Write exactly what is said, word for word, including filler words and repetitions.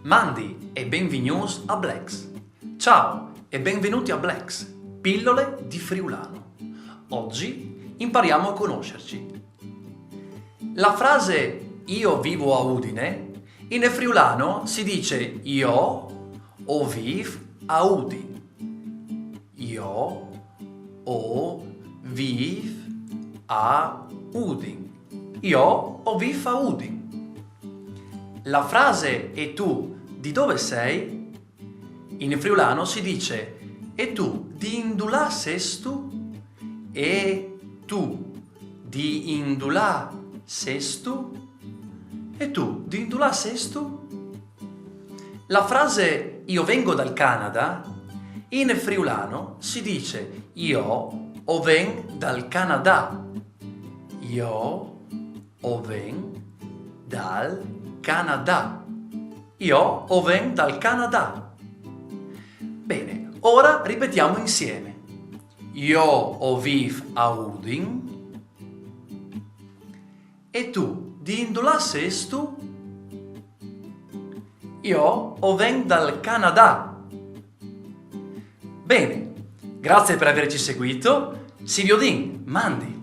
Mandi e benvignûts a Blecs. Ciao e benvenuti a Blecs, pillole di friulano. Oggi impariamo a conoscerci. La frase "Io vivo a Udine" in friulano si dice "Jo o vîf a Udin". Jo o vîf a Udin. Jo o vîf a Udin. La frase "E tu di dove sei?" in friulano si dice "E tu di indulà sêstu?" "E tu di indulà sêstu?" "E tu di indulà sêstu?" La frase "Io vengo dal Canada" in friulano si dice "Jo o ven dal Canadà". Jo o ven dal Canadà. Jo o ven dal Canadà. Bene, ora ripetiamo insieme. Jo o vîf a Udin. "E tu di indulà sêstu?" "Jo o ven dal Canadà." Bene, grazie per averci seguito. Si viodìn, mandi.